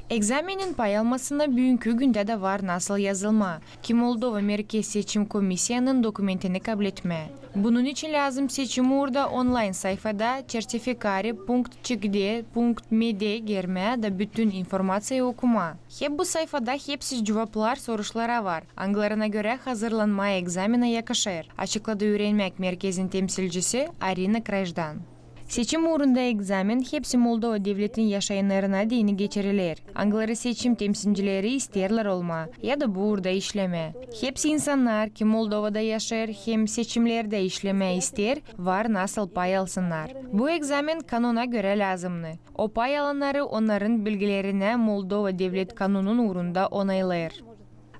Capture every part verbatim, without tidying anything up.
Egzamenin pay almasına büünkü gündä dä var nasıl yazılmaa ki Moldova Merkez Seçim Komissiyanın dokumentini kabletmää. Bunun için lääzım seçim uurda onlayn sayfada certificare punkt cgde punkt md girmää da bütün informaţiyayı okumaa. Hep bu sayfada hepsi cuvaplar soruşlara var, angılarına görä hazırlanmaa egzamena yakışêr, açıkladı üürenmäk merkezin temsilcisi Arina Krajdan. Seçim uurunda egzamen hepsi Moldova devletin yaşayannarına deyni geçiriler, angıları seçim temsilcileri isteerlär olmaa ya da bu uurda işlemää. Hepsi insannar, ki Moldovada yaşêêr hem seçimnerdä işlemää isteer, var nasıl pay alsınnar. Bu egzamen kanuna görä lääzımnı. O pay alannarı onnarın bilgilerinä Moldova devlet kanunun uurunda onaylêêr.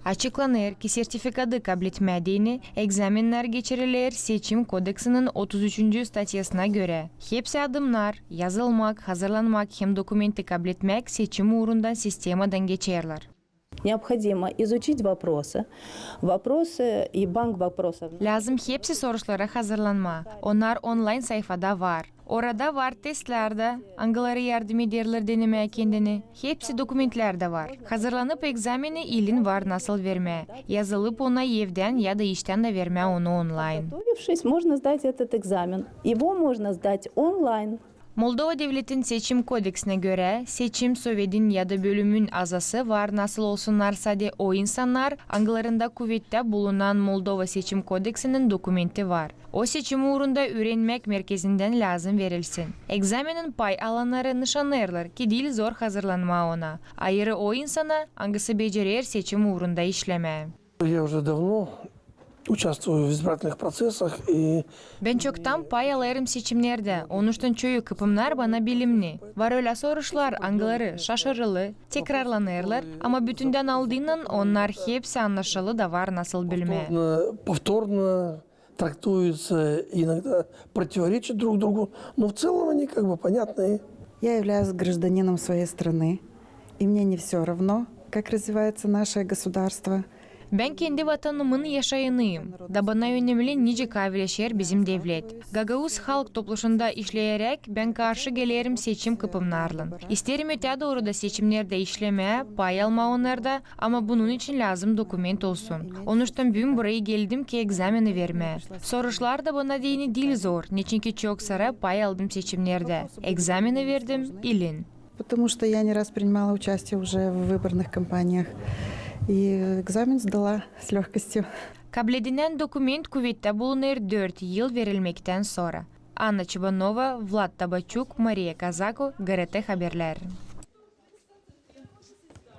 Açıklanêr, ki sertifikatı kabletmää deyni egzamennar geçiriler Seçim kodeksinin otuz üçüncü statyasına görä. Hepsi adımnar, yazılmak, hazırlanmak hem dokumenti kabletmäk seçim uurundan sistemadan geçerlär. Необходимо изучить вопросы. Вопросы и банк вопросов. Lääzım hepsi soruşlara hazırlanmaa. Onnar onlayn sayfada var. Orada var testlär dä, angıları yardım ederlär denemää kendini. Hepsi dokumentlär dä var. Hazırlanıp egzameni ilin var nasıl vermää. Yazılıp ona evdän ya da iştän dä vermää onu onlayn. Подготовившись, можно сдать этот экзамен. Его можно сдать онлайн. Moldova devletin Seçim kodeksinä görä, seçim sovetin ya da bölümün azası var nasıl olsunnar sade o insannar, angılarında kuvettä bulunan Moldova Seçim kodeksinin dokumenti var. O seçim uurunda üürenmäk merkezindän lääzım verilsin. Egzamenin pay alannarı nışannêêrlar, ki diil zor hazırlanmaa ona. Ayırı o insana, angısı becerer seçim uurunda işlemää. Я уже давно участвую в избирательных процессах и Bän çoktan pay alêrım seçimnerdä, onuştan çoyu kıpımnar bana bilimni. Var ölä soruşlar, angıları şaşırılı, tekrarlanêrlar, ama bütündän aldıynan onnar hepsi annaşılı da var nasıl bilmää. Повторно, повторно трактуются, иногда противоречат друг другу, но в целом они как бы понятны. Я являюсь гражданином своей страны, и мне не всё равно, как развивается наше государство. Bän kendi vatanımın yaşayanıyım, da bana önemli, nicä kavileşer bizim devlet. Gagauz Halk Topluşunda işleyeräk, bän karşı gelerim seçim kıpımnarlan. İsteerim ötää dooru da seçimnerdä işlemää, pay almaa onnarda, ama bunun için lääzım dokument olsun. Onuştan büün burayı geldim ki egzameni vermää. Soruşlar da bana deyni diil zor, neçinki çok sıra pay aldım seçimnerdä. Egzameni verdim ilin. Потому что я не раз принимала участие уже в выборных кампаниях. И экзамен сдала с лёгкостью. Kabledilän dokument kuvettä bulunêr dört yıl verilmektän sora. Anna Çıbanova, Vlad Tabaçuk, Mariya Kazako, GRT Haberlär.